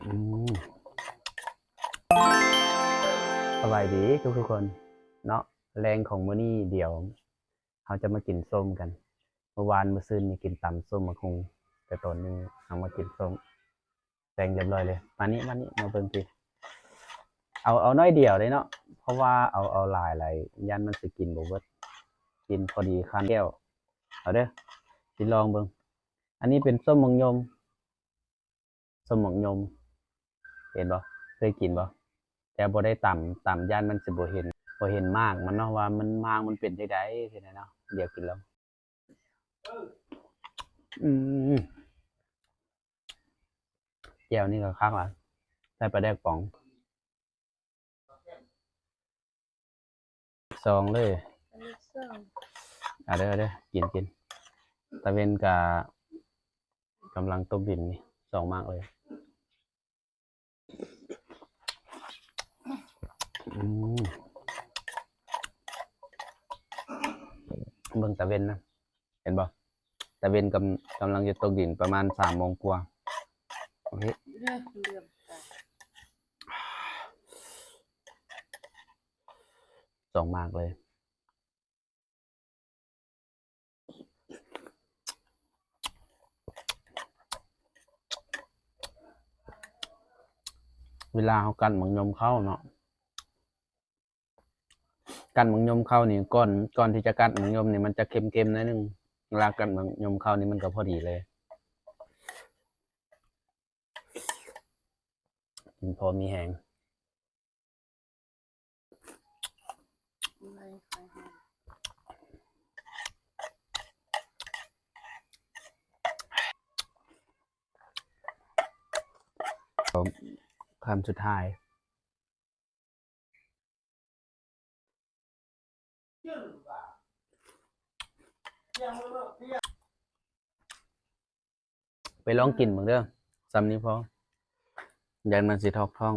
ອືມ ສະບາຍດີທຸກໆຄົນເນາະ. ແລງຂອງມື້ນີ້ດຽວເຮົາຈະມາກິນສົ້ມກັນ. ເມື່ອວານມື້ຊືນນີ້ກິນຕຳສົ້ມໝາກຫຸ່ງ ແຕ່ຕອນນີ້ເຮົາມາກິນສົ້ມ. ແຕ່ງຮຽບຮ້ອຍເລີຍ. ມານີ້ ມານີ້ ມາເບິ່ງຕິ. ເອົາ ເອົາໜ້ອຍດຽວເດ້ເນາະ ເພາະວ່າເອົາ ເອົາຫຼາຍໆ ຢ້ານມັນຊິກິນບໍ່ເບິດ. ກິນພໍດີຄານແກ້ວ. ເອົາເດີ້ ຊິລອງເບິ່ງ. ອັນນີ້ເປັນສົ້ມໝາກຍົມ ສົ້ມໝາກຍົມ ເຫັນບໍ່? ເຄີຍກິນບໍ່? ແຕ່ບໍ່ໄດ້ຕຳ ຕຳຢ້ານມັນຊິບໍ່ເຫັນ ບໍ່ເຫັນໝາກມັນເນາະ ວ່າມັນ ໝາກມັນເປັນຈັ່ງໃດຊີ້ນະເນາະ. ດຽວກິນລອງ. ອືມ ແຈ່ວນີ້ກໍຄັກຫຼາຍ ໃສ່ປາແດກປອງ. ສອງເລີຍ ອັນນີ້ສອງ. ເອົາເດີ້ ເອົາເດີ້ ກິນ ກິນ. ຕາເວັນກະກຳລັງຕົກດິນນີ້ ສອງໝາກເລີຍ. ອືມ ເບິ່ງຕາເວັນນະ ເຫັນບໍ່? ຕາເວັນກຳ ກຳລັງຈະຕົກດິນ ປະມານສາມໂມງກວ່າ. ໂອເຄ ສອງໝາກເລີຍ. ເວລາເຮົາກັດໝາກຍົມເຂົ້າເນາະ ກັດໝາກຍົມເຂົ້ານີ້ ກ່ອນ ກ່ອນທີ່ຈະກັດໝາກຍົມນີ້ ມັນຈະເຄັມໆໜ້ອຍໜຶ່ງ. ເວລາກັດໝາກຍົມເຂົ້ານີ້ ມັນກໍພໍດີເລີຍ ກິນພໍມີແຮງ. ຄຳສຸດທ້າຍ. ໄປລອງກິນເບິ່ງເດີ້ ສ່ຳນີ້ພໍ ຢ້ານມັນຊິຖອກທ້ອງ.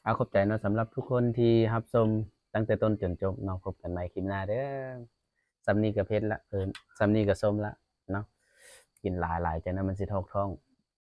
ເອົາ ຂອບໃຈເນາະ ສຳລັບທຸກຄົນທີ່ຮັບຊົມຕັ້ງແຕ່ຕົ້ນຈົນຈົບເນາະ. ພົບກັນໃໝ່ຄລິບໜ້າເດີ້. ສ່ຳນີ້ກໍເຜັດລະ ເອີ ສ່ຳນີ້ກໍສົ້ມລະເນາະ. ກິນຫຼາຍໆ ຈັ່ງນັ້ນມັນຊິຖອກທ້ອງ.